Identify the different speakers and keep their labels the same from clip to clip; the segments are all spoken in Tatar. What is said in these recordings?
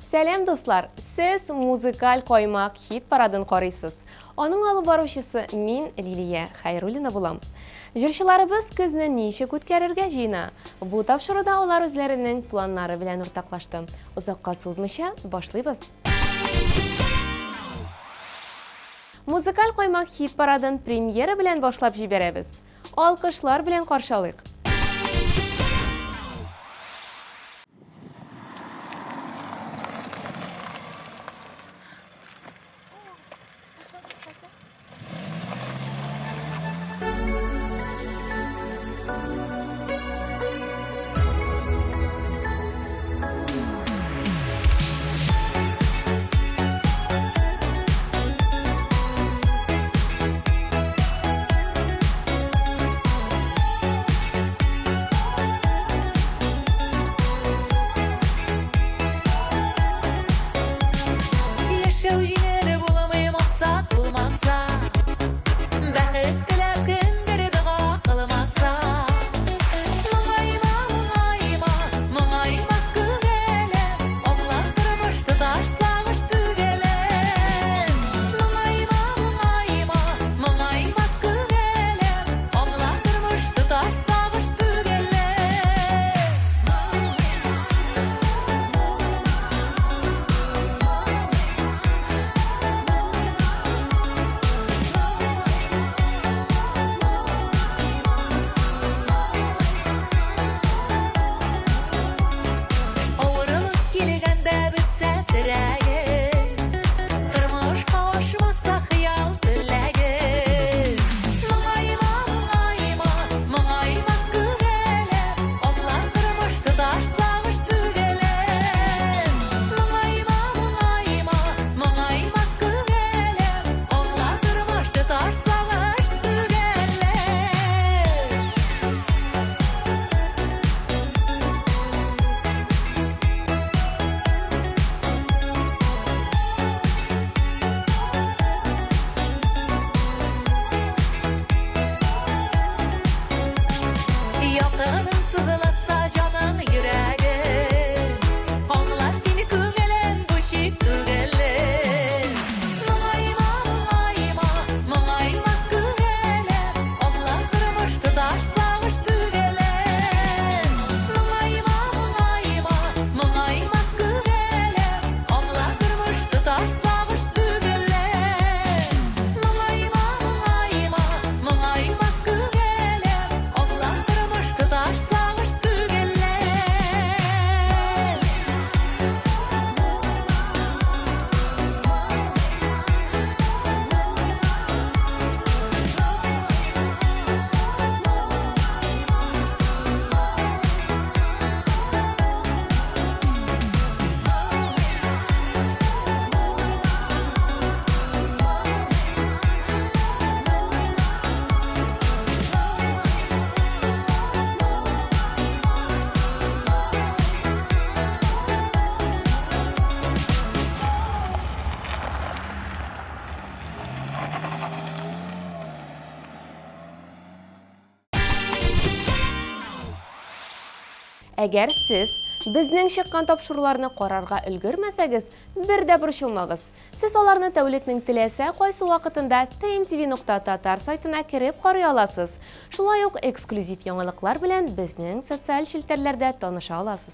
Speaker 1: Сәлам, дуслар! Сез музыкаль каймак хит парадын карыйсыз. Аның алып баручысы мин, Лилия Хәйруллина булам. Җырчыларыбыз көзне ничек үткәрергә җыена? Бу тапшыруда алар үзләренең планнары белән уртаклашты. Озакка сузмыйча, башлыйбыз! Музыкаль каймак хит-парадын премьера белән башлап җибәрәбез. Алкышлар белән каршы алыйк!
Speaker 2: Яшәү җиңел булмый максат булмаса, Бәхет теләп кемдер дога кылмаса. Моңайма, моңайма, моңайма күңелем, Аңла тормыш тоташ сагыш түгелен. Моңайма, моңайма, моңайма күңелем, Аңла тормыш тоташ сагыш түгелен. Авырлык килгәндә бетсә терәгең, Тормышка ашмаса хыял теләгең. Моңайма, моңайма, моңайма күңелем, Аңла тормыш тоташ сагыш түгелен. Моңайма, моңайма, моңайма күңелем, Аңла тормыш тоташ сагыш түгелен. Якының сызылатса җаның йөрәген, Аңла син күңелем бу чик түгелен. Моңайма, моңайма, моңайма күңелем, Аңла тормыш тоташ сагыш түгелен. Моңайма, моңайма, моңайма күңелем, Аңла тормыш тоташ сагыш түгелен. Моңайма, моңайма, моңайма күңелем, Аңла тормыш тоташ сагыш түгелен.
Speaker 1: Әгәр сез безнең чыккан тапшыруларны карарга өлгермәсәгез, бер дә борчылмагыз. Сез аларны тәүлекнең теләсә кайсы вакытында tmtv.tatar сайтына кереп карый аласыз. Шулай ук эксклюзив яңалыклар белән безнең социаль челтәрләрдә таныша аласыз.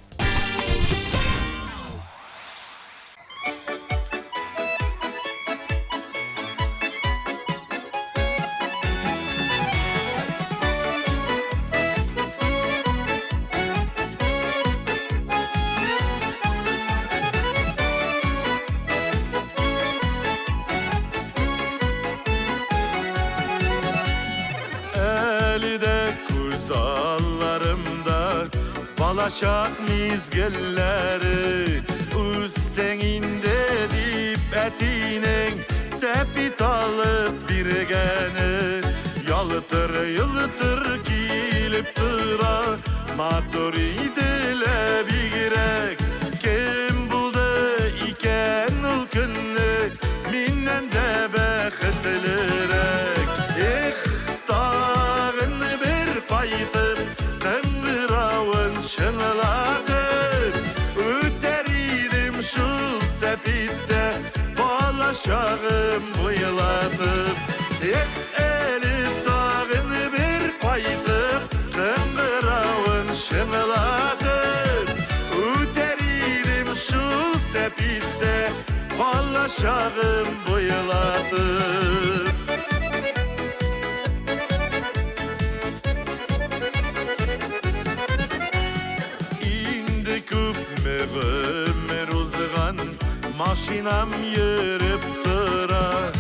Speaker 3: Әле дә күз алларымда Балачак мизгелләре. Үстең инде дип әтинең Сәпит алып биргәне. Ялтыр-йолтыр килеп тора, Матур иде лә бигрәк. Кем булды икән ул көнне Миннән дә Балачагым буйлатып. Эх, әле тагын бер кайтып, кыңгыравын чыңлатып, үтәр идем шул сәпиттә, балачагым буйлатып. Инде күпме гомер узган, машинам йөреп тора.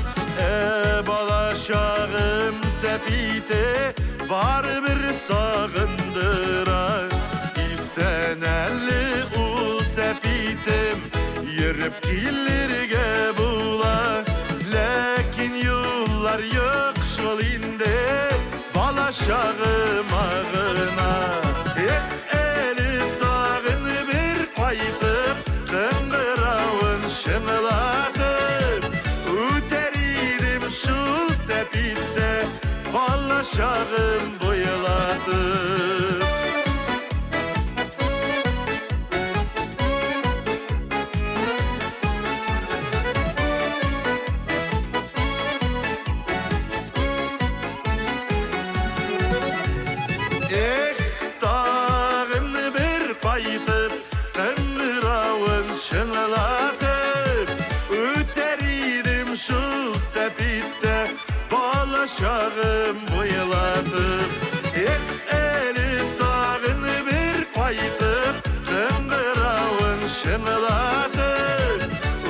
Speaker 3: Ә балачагым сәпите барыбер сагындыра. Исән әле ул сәпитем, йөреп килергә була. Ләкин юллар юк шул инде балачагыма гына. Эх, әле тагын бер кайтып, кыңгыравын чыңлатып, үтәр идем шул сәпиттә, балачагым буйлатып. Эх, тагын бер кайтып, кыңгыравын чыңлатып, үтәр идем шул сәпиттә, балачагым буйлатып. Эх, әле тагын бер кайтып, кыңгыравын чыңлатып,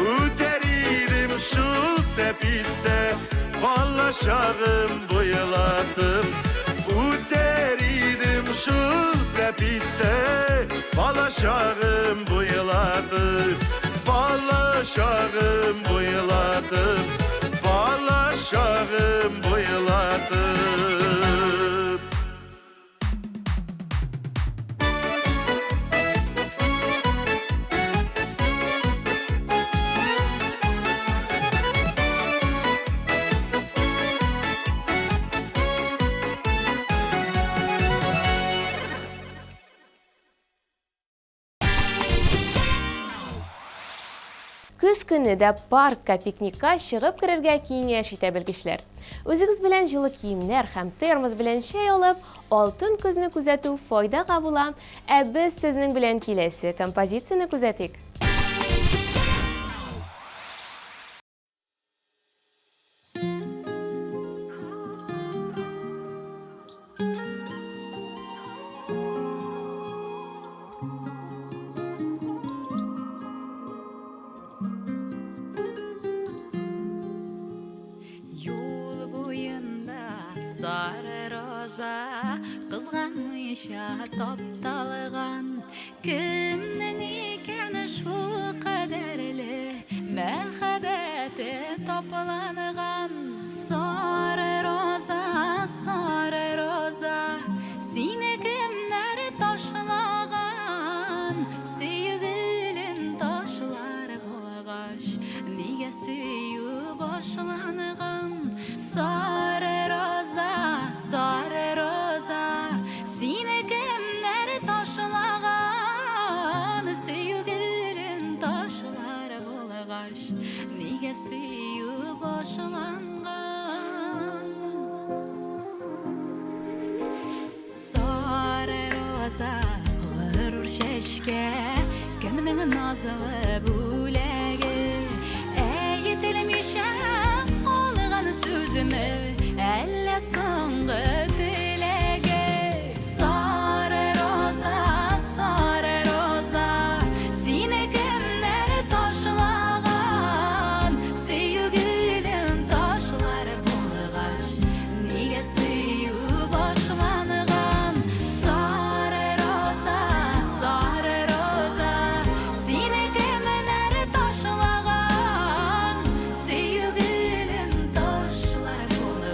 Speaker 3: үтәр идем шул сәпиттә, балачагым буйлатып. Үтәр идем шул сәпиттә, балачагым буйлатып, балачагым буйлатып, балачагым буйлатып.
Speaker 1: Көз көне дә паркка пикникка чыгып керергә киңәш итә белгечләр. Үзегез белән җылы киемнәр һәм термос белән чәй алып, алтын көзне күзәтү файдага була. Ә без сезнең белән киләсе композицияне күзәтик.
Speaker 2: Юл буенда сары роза кызганмыйча тапталган. Кемнең икән шул кадәрле мәхәббәте тапланган? Сары роза, сары роза, сине кемнәр ташлаган? Сөйгелен ташлар булгач, нигә сөю башланган? Сары роза, сары роза, сине кемнәр ташлаган? Сөйгелен ташлар булгач, нигә сөю башланган? Сары роза, горур чәчкә, кемнең назлы бүләге? Әйтелмичә калган сүземе, әллә соңгы теләге? Сары роза, сары роза, сине кемнәр ташлаган? Сөйгелем ташлар булгач, нигә сөю башланган? Сары роза, сары роза, сине кемнәр ташлаган? Сөйгелем ташлар булгач,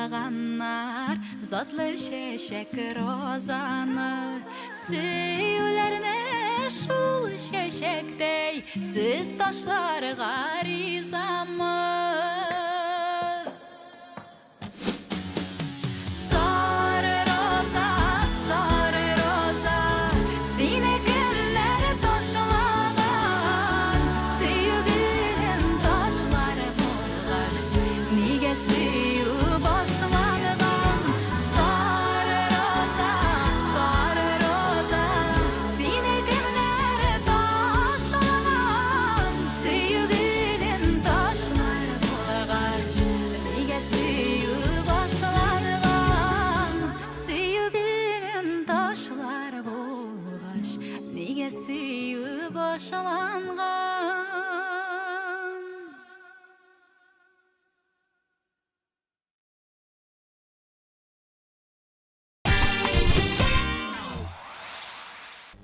Speaker 2: Ташлаганнар затлы чәчәк розаны. Сөюләрне шул чәчәктәй сез ташларга ризамы? Сары роза, сары роза, сине кемнәр ташлаган? Сөю гөлен ташлар булгач, нигә сөю башланган? Сары роза, сары роза, сине кемнәр ташлаган? Сөю гөлен ташлар булгач, нигә сөю башланган? Сөю гөлен ташлар булгач, нигә сөю башланган?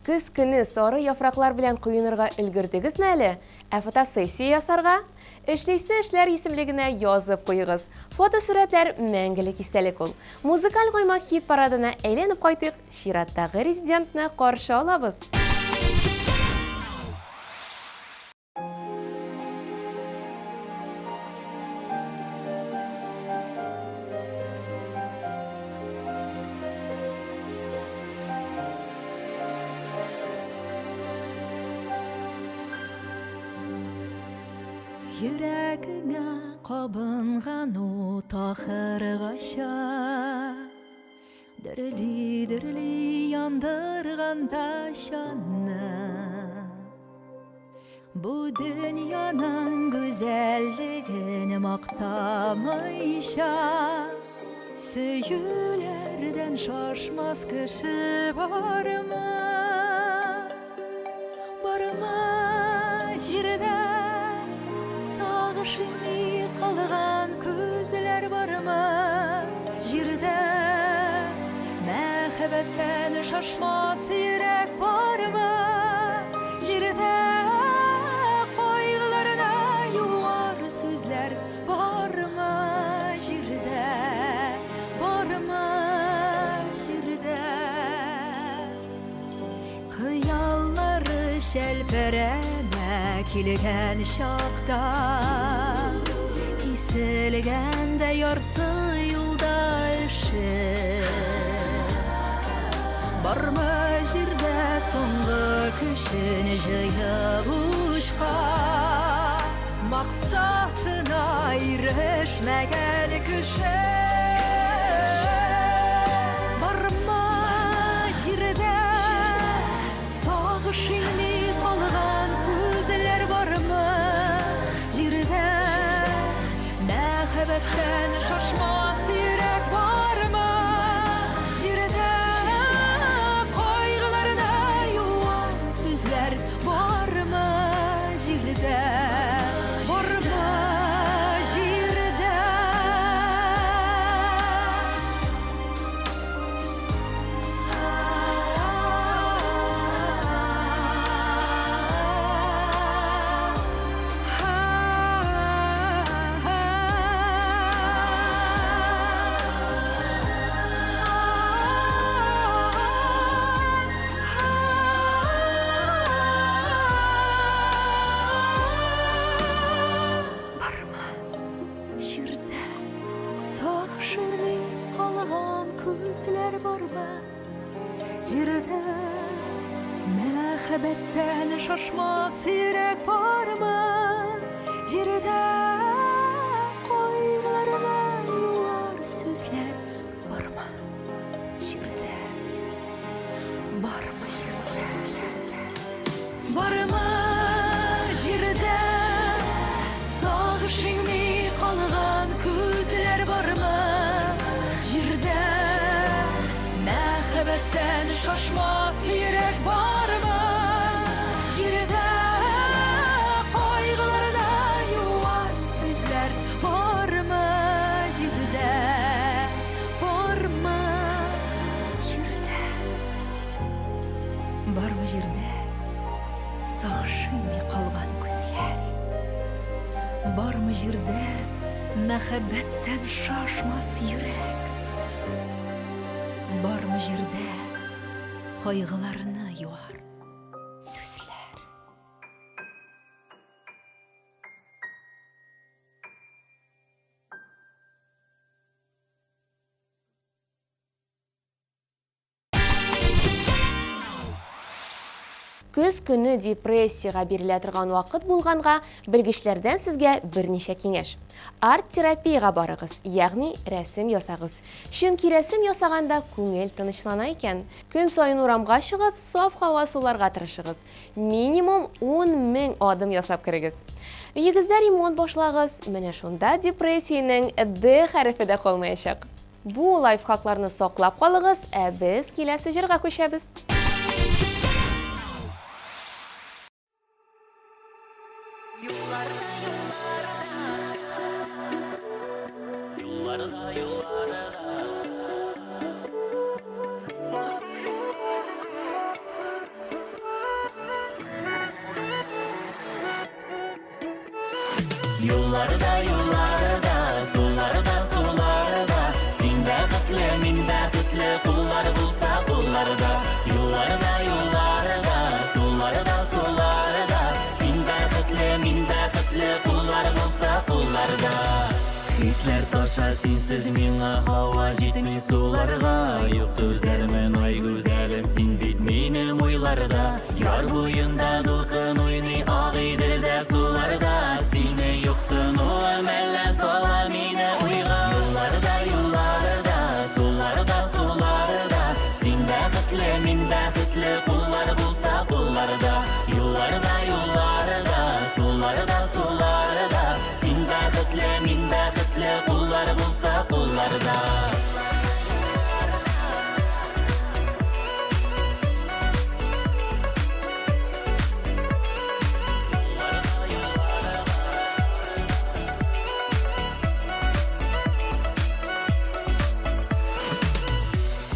Speaker 1: Көз көне сары яфраклар белән коенырга өлгердегезме әле? Ә фотосессия ясарга? Эшлисе эшләр исемлегенә язып куегыз. Фотосурәтләр мәңгелек истәлек ул. Музыкаль каймак хит парадына әйләнеп кайтыйк, чираттагы резидентны каршы алабыз.
Speaker 2: Йөрәгеңә кабынган ут ахыргача Дөрли, дөрли яндырганда җанны. Бу дөньяның гүзәллеген мактамыйча, Сөюләрдән шашмас кеше бармы? Бармы җирдә сагыш инми калган күзләр бармы? Җирдә мәхәббәттән шашмас йөрәк бармы? Җирдә кайгыларны юар сүзләр бармы? Җирдә бармы? Җирдә Хыяллары шәлперәмә килгән чакта, Киселгәндә ярты юлда эше. Бармы җирдә соңгы көчен җыеп учка, Максатына ирешмәгән кеше? Бармы җирдә сагыш иңми калган күзләр бармы? Җирдә мәхәббәттән шашмас йөрәк бармы? Җирдә кайгыларны юар сүзләр бармы? Җирдә бармы? Җирдә Бармы җирдә сагыш элми калган күзләр бармы? Җирдә мәхәббәттән шашмас йөрәк бармы? Җирдә кайгыларны юар сүзләр бармы? Җирдә бармы җирдә? Бармы җирдә сагыш иңми калган күзләр бармы? Җирдә мәхәббәттән шашмас йөрәк бармы? Җирдә кайгыларны юар сүзләр бармы? Җирдә бармы? Җирдә бармы җирдә сагыш иңми калган күзләр? Бармы җирдә Мәхәббәттән шашмас йөрәк. Бармы җирдә кайгыларны юар сүзләр?
Speaker 1: Көз көне депрессиягә бирелә торган вакыт булганга, белгечләрдән сезгә берничә киңәш. Арт-терапиягә барыгыз, ягъни рәсем ясагыз. Чөнки рәсем ясаганда күңел тынычлана икән. Көн саен урамга чыгып, саф һава суларга тырышыгыз. Минимум 10 мең адым ясап керегез. Өегездә ремонт башлагыз, менә шунда депрессиянең Д хәрефе дә калмаячак. Бу лайфхакларны саклап калыгыз, ә без киләсе җырга күчәбез.
Speaker 4: Юлларда, юлларда. Юлларда, юлларда, суларда, суларда Син бәхетле, мин бәхетле, куллар булса кулларда Юлларда, юлларда, суларда, суларда Син бәхетле, мин бәхетле, куллар булса кулларда Хисләр таша синсез миңа һава җитми суларга Юк түзәрмен, ай гүзәлем, син бит минем уйларда Яр буенда дулкын уйный Агыйделдә суларда Сине юксынуым әллә сала мине уйга Юлларда, юлларда, суларда, суларда Син бәхетле, мин бәхетле, куллар булса кулларда Юлларда, юлларда, суларда, суларда Син бәхетле, мин бәхетле, куллар булса кулларда.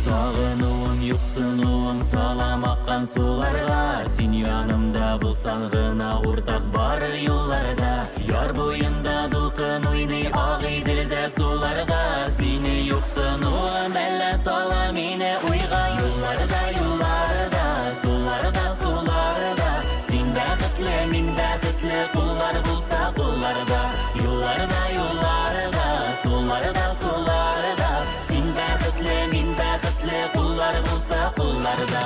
Speaker 4: Сагынуым, юксынуым салам аккан суларга Син янымда булсаң гына уртак барыр юлларда Яр буенда дулкын уйный Агыйделдә суларда Сине юксынуым әллә сала мине уйга Юлларда, юлларда, суларда, суларда Син бәхетле, мин бәхетле, куллар булса кулларда Юлларда, юлларда, суларда, суларда Син бәхетле, мин бәхетле, куллар булса кулларда.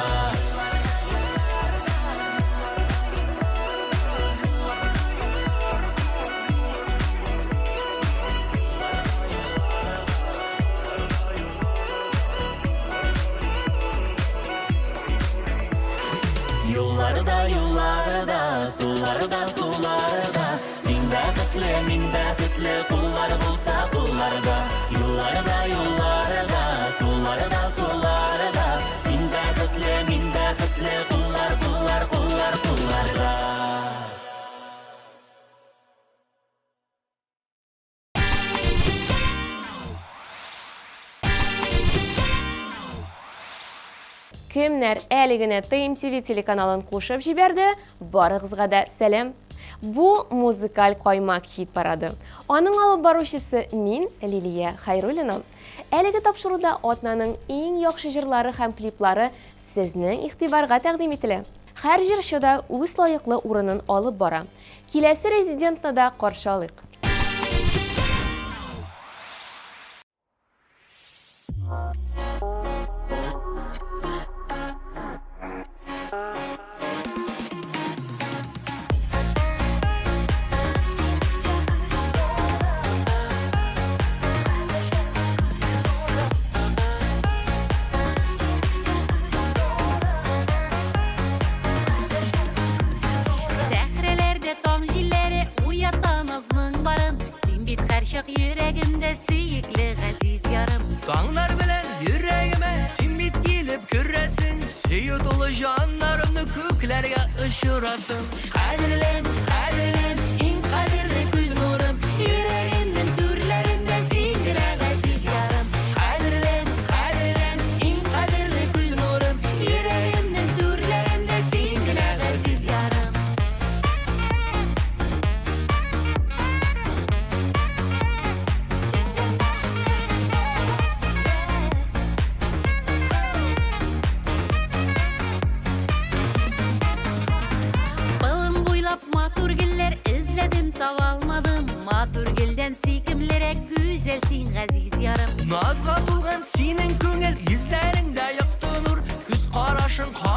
Speaker 4: Юлларда, юлларда, суларда, суларда Син бәхетле, мин бәхетле, куллар булса кулларда Юлларда, юлларда, суларда, суларда Син бәхетле, мин бәхетле, куллар, куллар, куллар, кулларда.
Speaker 1: Кемнәр әле генә ТМТВ телеканалын кушып җибәрде, барыгызга да сәлам. Бу музыкаль каймак хит парады. Аның алып баручысы мин, Лилия Хайруллина. Әлеге тапшыруда атнаның иң яхшы җырлары һәм клиплары сезнең игътибарга тәкъдим ителә. Һәр җырчы да үз лаеклы урынын алып бара. Киләсе резидентны да каршы алыйк.
Speaker 2: Сәхрәләрдә таң җилләре уята назның барын. Син бит һәрчак йөрәгемдә сөекле газиз ярым.
Speaker 5: Таңнар белән йөрәгемә син бит килеп керәсең, сөю тулы җаннарымны күкләргә очырасың.
Speaker 2: Кадерлем, кадерлем, иң кадерле күз нурым. Йөрәгемнең түрләрендә син генә газиз ярым.
Speaker 5: Кадерлем, кадерлем, иң кадерле күз нурым.
Speaker 2: Йөрәгемнең түрләрендә син генә газиз ярым.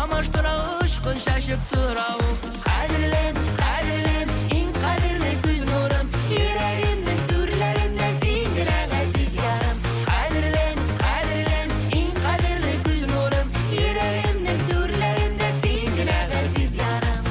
Speaker 5: Камаштыра, очкын чәчеп тора ул. Кадерлем, кадерлем, иң кадерле күз нурым.
Speaker 2: Йөрәгемнең түрләрендә син генә газиз ярым.
Speaker 5: Кадерлем, кадерлем, иң кадерле күз нурым.
Speaker 2: Йөрәгемнең түрләрендә син генә газиз ярым.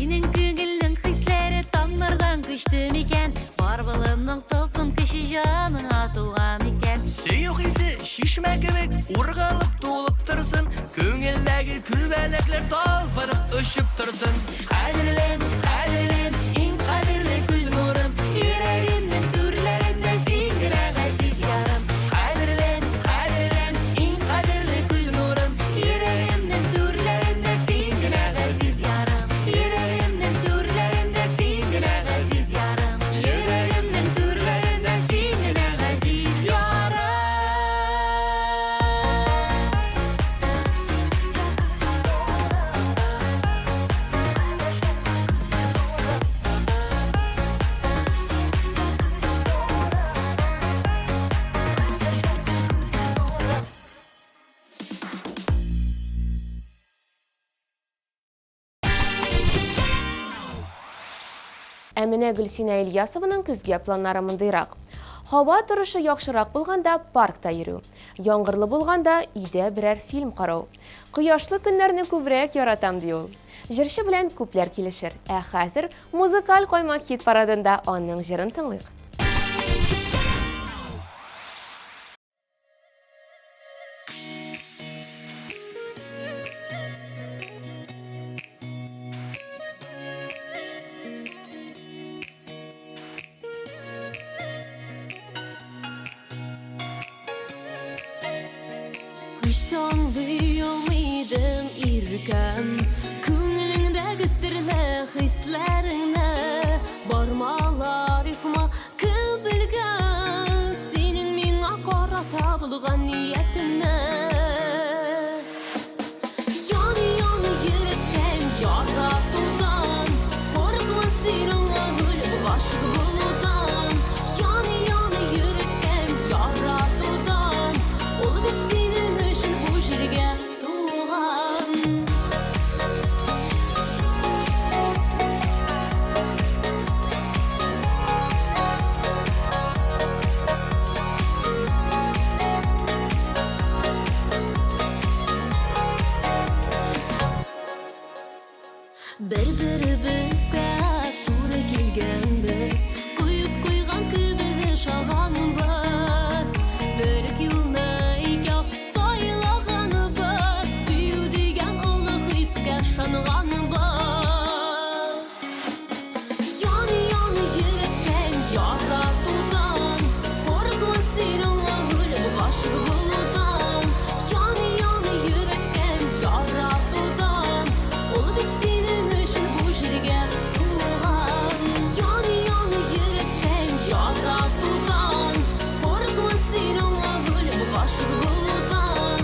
Speaker 2: Синең күңелнең хисләре таңнардан күчте микән? Бар болынның тылсым көче җаныңа тулган икән.
Speaker 5: Сөю хисе чишмә кебек ургалып тулып торсын. Күңелдәге күбәләкләр талпынып очып торсын. Кадерлем, кадерлем, иң кадерле күз нурым.
Speaker 2: Йөрәгемнең түрләрендә син генә газиз ярым.
Speaker 5: Кадерлем, кадерлем, иң кадерле күз нурым.
Speaker 2: Йөрәгемнең түрләрендә син генә газиз ярым. Йөрәгемнең түрләрендә син генә газиз ярым. Йөрәгемнең түрләрендә син генә газиз ярым.
Speaker 1: Ә менә Гөлсинә Ильясованың көзгә планнары мондыйрак. Һава торышы яхшырак булганда паркта йөрү, яңгырлы булганда өйдә берәр фильм карау. Кояшлы көннәрне күбрәк яратам, ди ул. Җырчы белән күпләр килешер. Ә хәзер музыкаль каймак хит парадында аның җырын тыңлыйк.
Speaker 4: Һич таңлый алмыйдым, иркәм, Күңелеңдәге серле хисләреңне. Бармалар юкмы, кем белгән Синең миңа карата булган ниятеңне. Яны, яны йөрәккәем яратудан, Курыкма син аңа үлеп гашыйк булудан. Яны, яны йөрәккәем яратудан, Ул бит синең өчен бу җиргә туган. Бер-беребезгә туры килгәнбез, Коеп куйган кебек ошаганбыз. Бер үк юлны икәү сайлаганбыз, Сөю дигән олы хискә ышанганбыз. Яны, яны йөрәккәем яратудан, Курыкма син аңа үлеп гашыйк булудан. Яны, яны йөрәккәем яратудан, Ул бит синең өчен бу җиргә туган. Яны, яны йөрәккәем яратудан, Курыкма син аңа үлеп гашыйк булудан.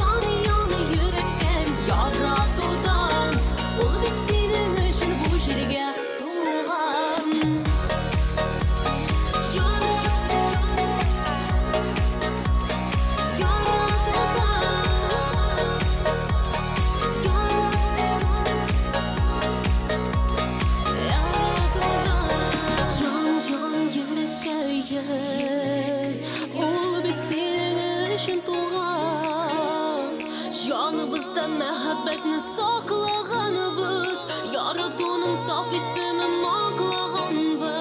Speaker 4: Яны, яны йөрәккәем яратудан, Ул бит синең өчен бу җиргә туган. Ян, ян, йөрәккәем, Ул бит синең өчен туган. Җаныбызда мәхәббәтне саклаганбыз, Яратуның саф исемен аклаганбыз,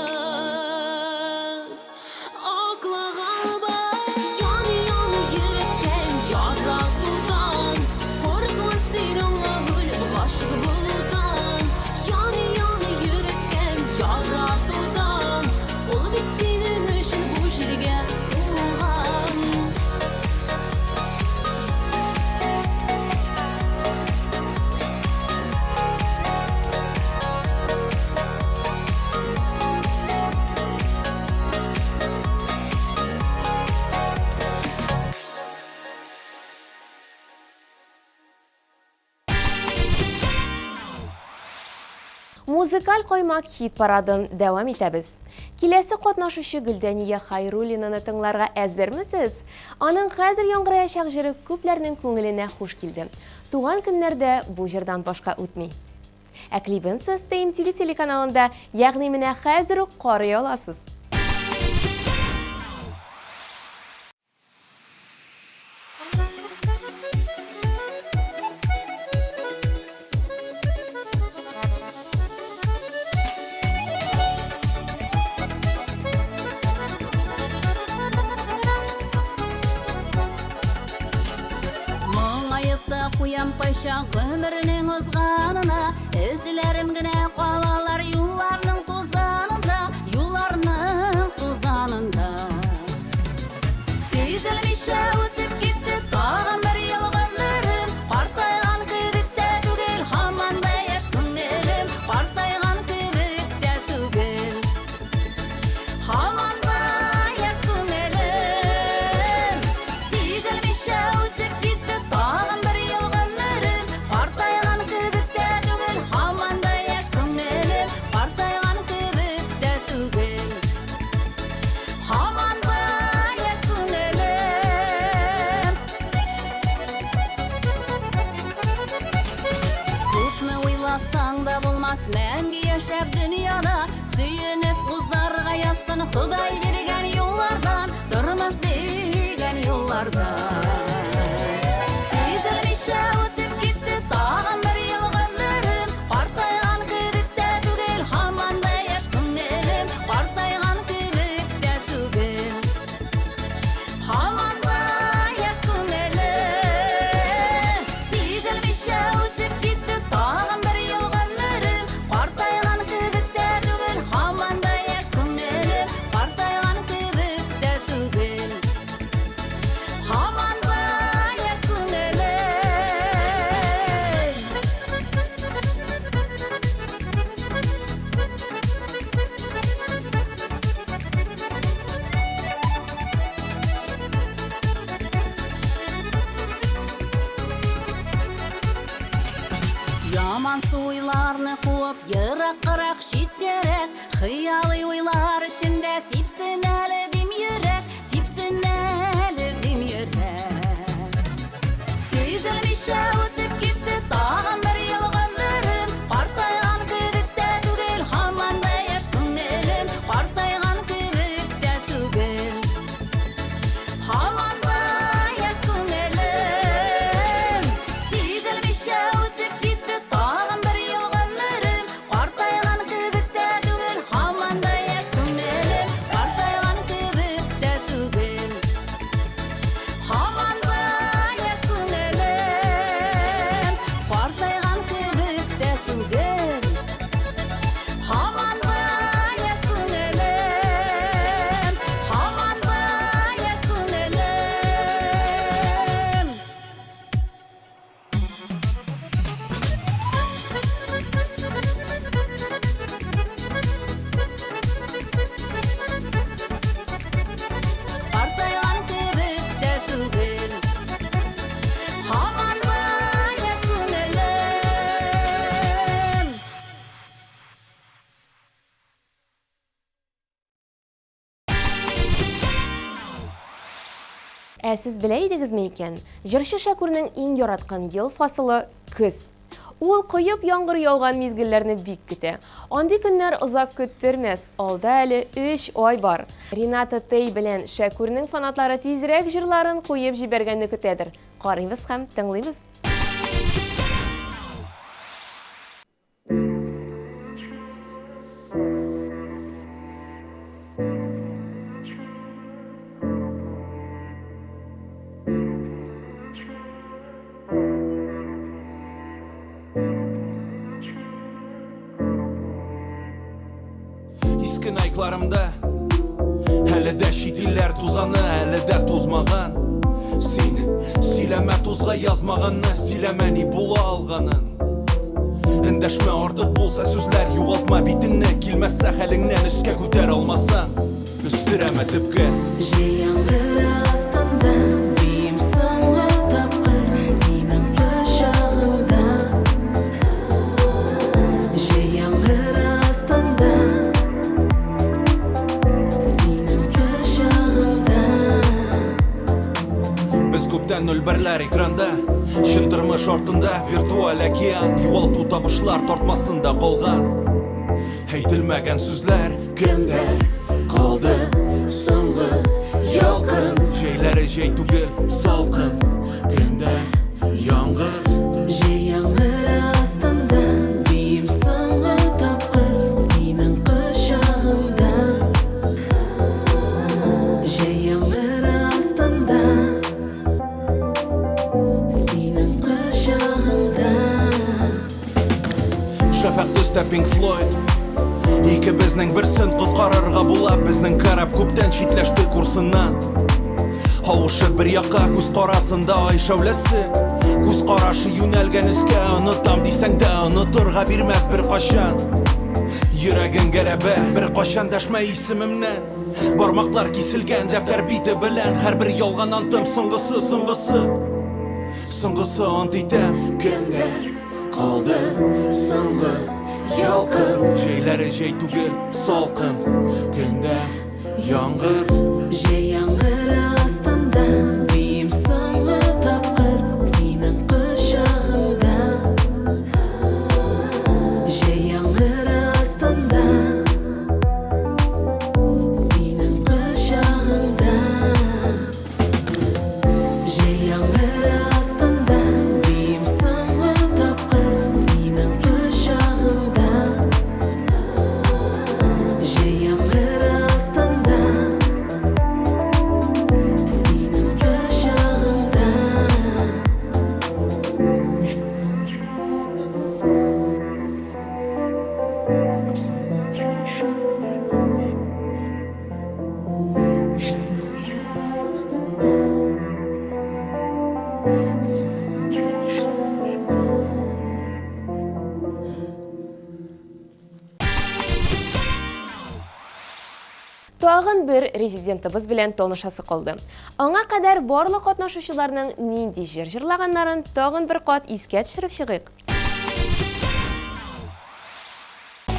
Speaker 4: Аклаганбыз. Ян, ян, йөрәккәем яратудан, Курыкма син аңа үлеп гашыйк булудан. Ян, ян, йөрәккәем яратудан, Ул бит синең өчен бу җиргә туган.
Speaker 1: Музыкаль каймак хит парадын дәвам итәбез. Киләсе катнашучы Гөлдәния Хайруллинаны тыңларга әзермесез? Аның хәзер яңгыраячак җыры күпләрнең күңеленә хуш килде. Туган көннәр дә бу җырдан башка үтми. Ә клибын сез TMTV телеканалында, ягъни менә хәзер үк карый аласыз.
Speaker 6: Моңаеп та куям кайчак гомернең узганына, Эзләрем генә калалар юлларның тузанында, Юлларның тузанында. Сизелмичә үтеп китте тагын бер ел гомерем, Картайган кебек тә түгел, һаман да яшь күңелем, Картайган кебек тә түгел, һаман да яшь күңелем. Сизелмичә үтеп китте тагын бер ел гомерем, Картайган кебек тә түгел, һаман да яшь күңелем, Картайган кебек тә түгел. Һаман да яшь күңелем. Күпме уйласаң да булмас мәңге яшәп дөньяда, Сөенеп узарга язсын Ходай биргән юллардан, Тормыш дигән юллардан. Сизелмичә үтеп китте тагын бер ел гомерем, Картайган кебек тә түгел, һаман да яшь күңелем, Картайган кебек тә түгел, һаман да яшь күңелем. Сизелмичә үтеп китте тагын бер ел гомерем, Картайган кебек тә түгел, һаман да яшь күңелем, Картайган кебек тә түгел, һаман да яшь күңелем. Ямансу уйларны куып, ераккарак, читкәрәк, Хыялый уйлар эчендә типсен әле дим йөрәк, Типсен әле дим йөрәк. Сизелмичә үтеп китте тагын бер ел гомерем, Картайган кебек тә түгел, һаман да яшь күңелем, Картайган кебек тә түгел, һаман да яшь күңелем. Сизелмичә үтеп китте тагын бер ел гомерем, Картайган кебек тә түгел, һаман да яшь күңелем, Картайган кебек тә түгел, һаман да яшь күңелем. Картайган кебек тә түгел, һаман да яшь күңелем, һаман да яшь күңелем. Картайган кебек тә түгел, һаман да яшь күңелем.
Speaker 1: Ә сез белә идегезме икән, җырчы Шәкүрнең иң яраткан ел фасылы көз. Ул коеп яңгыр яуган мизгелләрне бик көтә. Андый көннәр озак көттермәс, алда әле өч ай бар. Рената Тей белән Шәкүрнең фанатлары тизрәк җырларын куеп җибәргәнне көтәдер. Карыйбыз һәм тыңлыйбыз.
Speaker 7: Иске Найкларымда Әле дә чит илләр тузаны, әле дә тузмаган. Син сөйләмә тузга язмаганны, сөйләмә ни була алганын. Эндәшмә артык булса сүзләр, югалтма битеңне, килмәсә хәлеңнән өскә күтәр алмасаң, өстерәмә төпкә.
Speaker 4: Җәй яңгыры астында биим соңгы тапкыр синең кочагыңда. Җәй яңгыры
Speaker 7: ноль берләр экранда. Чын тормыш артында виртуаль океан, югалту табышлар тартмасында калган. Әйтелмәгән сүзләр кемдә калды соңгы ялкын? Җәйләре җәй түгел, салкын, көндә яңгыр.
Speaker 4: Җәй яңгыры астында биим соңгы тапкыр синең кочагыңда. Җәй яңгыры астында синең кочагыңда.
Speaker 7: Шәфәкъ төстә Pink Floyd. Икебезнең берсен коткарырга була. Безнең кораб күптән читләште курсыннан. Авышып бер якка, күз карасында ай шәүләсе. Күз карашы юнәлгән өскә, онытам дисәң дә онытырга бирмәс бер кашан. Йөрәгең гәрәбә, бер кашан дәшмә исемемнән. Бармаклар киселгән дәфтәр бите белән, һәрбер ялган антым соңгысы, соңгысы. Соңгысы ант итәм. Кемдә калды соңгы ялкын? Җәйләре җәй түгел, салкын, көндә яңгыр.
Speaker 4: Җәй яңгыры астында биим соңгы тапкыр синең кочагыңда. Җәй яңгыры астында синең кочагыңда. Җәй яңгыры астында биим соңгы тапкыр синең кочагыңда. Җәй яңгыры астында синең кочагыңда.
Speaker 1: Тагын бер резидентыбыз белән танышасы калды. Аңа кадәр барлык катнашучыларның нинди җыр җырлаганнарын тагын бер кат искә төшереп чыгыйк.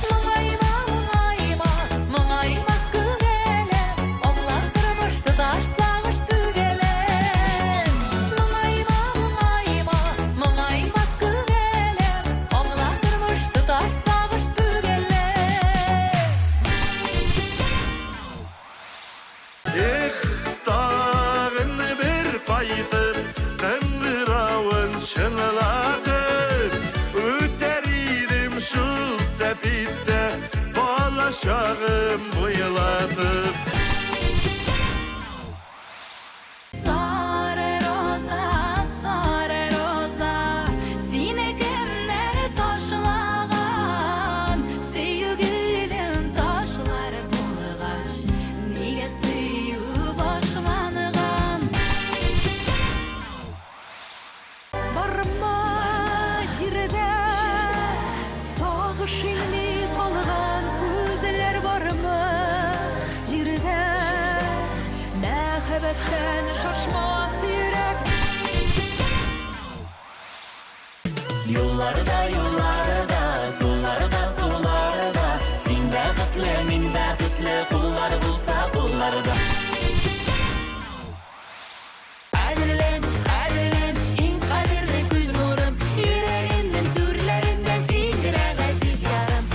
Speaker 2: Моңайма, моңайма, моңайма күңелем, Аңла тормыш тоташ сагыш түгелем. Моңайма, моңайма, моңайма күңелем, Аңла тормыш тоташ сагыш түгелем.
Speaker 3: Эх, тагын бер кайтып, кыңгыравын чыңлатып, үтәр идем шул сәпиттә, бала чагым буйлатып.
Speaker 6: Сары роза, сары роза, сине кемнәр ташлаган? Сөю гөлем ташлар булгач, нигә сөю башланган?
Speaker 2: Барма җирдә сагыш иңли калган күзләр, бармы җирдә мәхәббәттән шашмас йөрәк?
Speaker 5: Юлларда, юлларда, суларда, суларда, син бәхетле, мин бәхетле, куллар булса кулларда. Кадерлем, кадерлем, иң кадерле күз нурым,
Speaker 2: Йөрәгемнең түрләрендә син генә газиз ярым.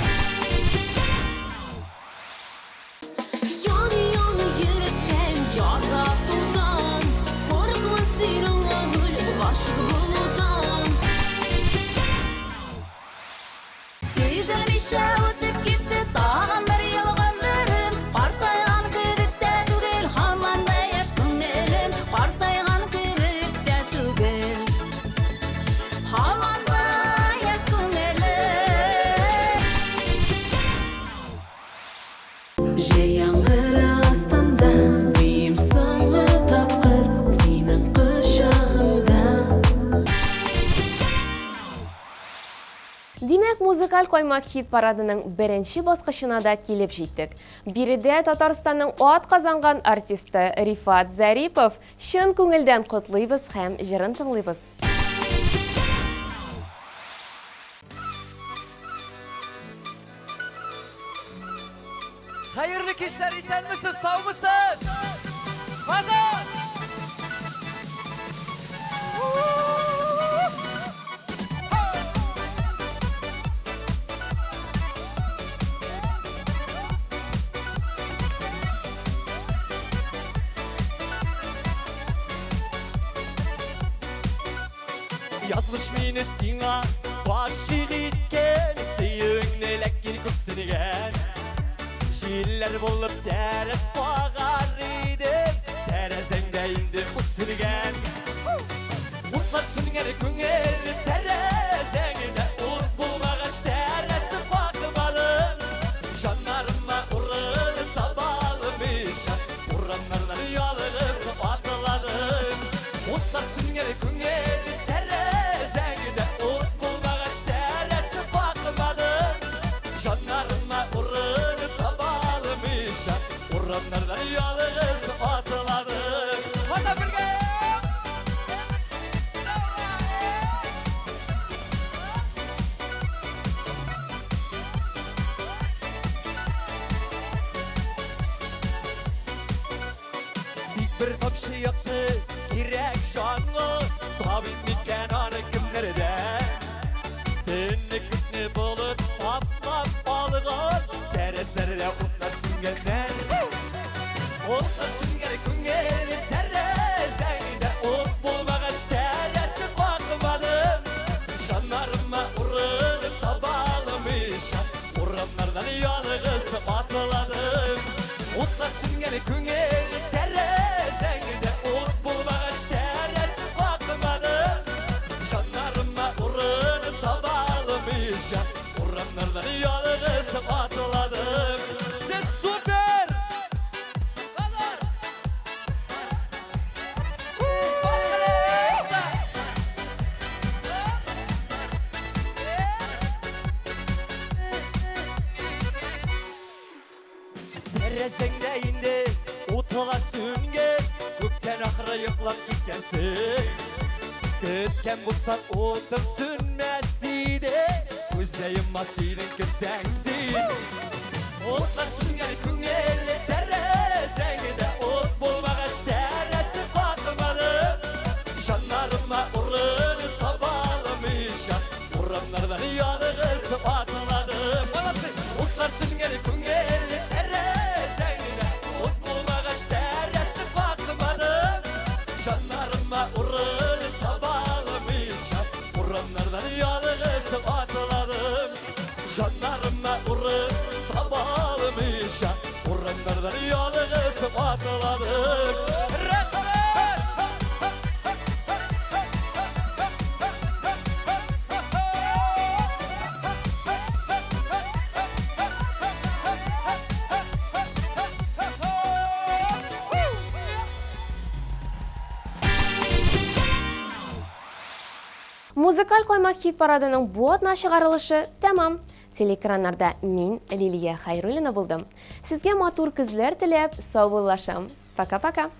Speaker 6: Яны яны йөрәктән яратудан, Курыкма син аңа үлеп гашык булудан.
Speaker 2: Сизелмичә үтеп китте тагын бер ел гомерем. Картайган кебек тә түгел, һаман да яшь күңелем. Картайган кебек тә түгел, һаман да яшь күңелем.
Speaker 4: Җәй яңгыры астында биим соңгы тапкыр синең кочагыңда.
Speaker 1: Димәк, музыкаль каймак хит парадының беренче баскычына да килеп җиттек. Биредә Татарстанның ат казанган артисты Рифат Зарипов. Чын күңелдән котлыйбыз һәм җырын тыңлыйбыз.
Speaker 5: Хәерле кичләр, исәнмесез, саумысыз? Казан!
Speaker 8: Язмыш мине сиңа гашыйк иткән, Сөюеңне ләкин күпсенгән. Җилләр булып тәрәз кагар идем, Тәрәзәңдә инде ут сүнгән. Утлар сүнгән күңел тәрәзәңдә, Ут булмагач тәрәз какмадым. Җаннарыма урын таба алмыйча, Урамнардан ялгыз атладым. Утлар сүнгән күңел тәрәзәңдә, Ут булмагач тәрәз какмадым. Җаннарыма урын таба алмыйча, Урамнардан ялгыз атладым. Хата бергә! Тик бер тамчы якты кирәк җанлы, Табыйм микән аны кемнәрдән? Төнне күкне болыт каплап алган, Тәрәзләрдә утлар сүнгәннән. Утлар сүнгән күңел тәрәзәңдә, Ут булмагач тәрәз какмадым. Җаннарыма урын таба алмыйча, Урамнардан ялгыз атладым. Утлар сүнгән күңел тәрәзәңдә, Ут булмагач тәрәз какмадым. Җаннарыма урын таба алмыйча, Урамнардан ялгыз атладым. Сез супер! Тәрәзәңдә инде утлар сүнгән, Күптән ахры йоклап киткәнсең. Көткән булсаң утың сүнмәс иде, Күз дә йоммас идең көтсәң син. Утлар сүнгән күңел тәрәзәңдә, Ут булмагач тәрәз какмадым. Җаннарыма урын таба алмыйча, Урамнардан ялгыз атладым. Молодцы! Утлар сүнгән күңел тәрәзәңдә, Ут булмагач тәрәз какмадым. Җаннарыма урын таба алмыйча, Урамнардан ялгыз атладым. Җаннарыма урын таба алмыйча, Урамнардан ялгыз атладым. Рәхмәт!
Speaker 1: Музыкаль каймак хит парадының бу атна чыгарылышы тәмам. Телеэкраннарда мин, Лилия Хайруллина булдым. Сезгә матур көзләр теләп, саубуллашам. Пока-пока.